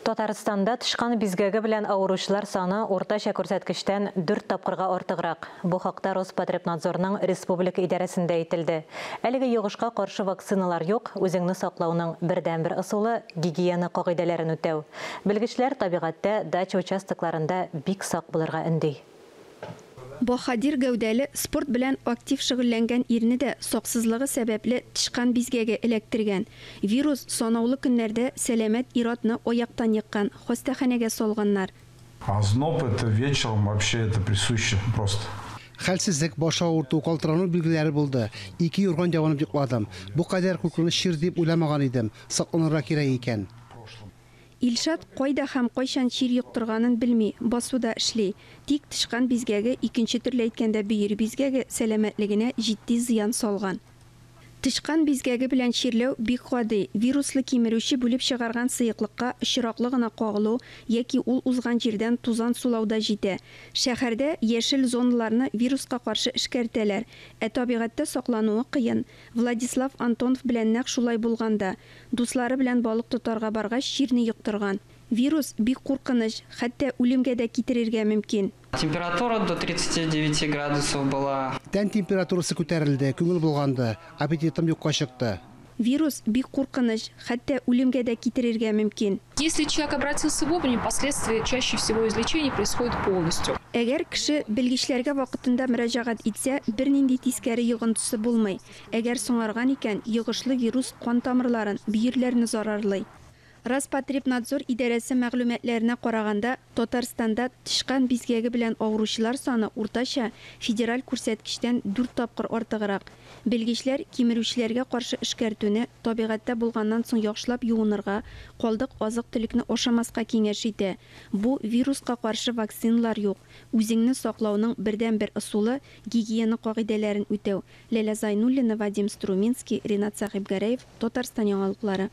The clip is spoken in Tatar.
Татарстанда тычкан бизгәге белән авыручылар саны уртача күрсәткечтән 4 тапкырга артыграк. Бу хакта Роспотребнадзорның республика идарәсендә әйтелде. Әлеге йогышка каршы вакциналар юк, үзеңне саклауның бердәнбер ысулы гигиена кагыйдәләрен үтәү. Белгечләр табигатьтә, дача участокларында бик сак булырга өнди. Баһадир гәүдәле, спорт белән актив шөгыльләнгән ирне дә саксызлыгы сәбәпле тычкан бизгәге эләктергән. Вирус санаулы көннәрдә сәламәт ир-атны аяктан еккан, хастаханәгә салганнар. Озноб это вечером вообще это присуще просто. Хәлсезлек, баш авырту, калтырану билгеләре булды. Ике юрган ябынып йокладым. Бу кадәр куркыныч чир дип уйламаган идем. Сакланырга кирәк икән. Илшат кайда һәм кайчан чир йоктырганын белми, басуда эшли. Тик тычкан бизгәге, икенче төрле әйткәндә бөер бизгәге, сәламәтлегенә җитди зыян салган. Тычкан бизгәге белән чирләү бик гади, вируслы кимерүче бүлеп чыгарган сыеклыкка очраклы гына кагылу яки ул узган җирдән тузан сулау да җитә. Шәһәрдә яшел зоналарны вируска каршы эшкәртәләр, ә табигатьтә саклануы кыен. Владислав Антонов белән нәкъ шулай булган да. Дуслары белән балык тотарга баргач, чирне йоктырган. Вирус бик куркыныч, хәтта үлемгә дә китерергә мөмкин. Температура до 39 градусов была. Тән температурасы күтәрелде, күңел болганды, аппетитым юкка чыкты. Вирус бик куркыныч, хәтта үлемгә дә китерергә мөмкин. Если человек обратился вовремя, последствия чаще всего излечения происходит полностью. Әгәр кеше белгечләргә вакытында мөрәҗәгать итсә, бернинди тискәре йогынтысы булмый. Әгәр соңарган икән, йогышлы вирус кан тамырларын, бөерләрне зарарлый. Роспотребнадзор идарәсе мәгълүматларына караганда, Татарстанда тычкан бизгәге белән авыручылар саны уртача федераль күрсәткечтән 4 тапкыр артыграк. Белгечләр кимерүчеләргә каршы эшкәртүне, табигатьтә булганнан соң яхшылап юынырга, калдык азык-төлекне ашамаска киңәш итә. Бу вируска каршы вакциналар юк. Үзеңне саклауның бердәнбер ысулы гигиена кагыйдәләрен үтәү. Ләлә Зайнуллина, Вадим Струминский, Ринат Сәхибгәрәев, Татарстан яңалыклары.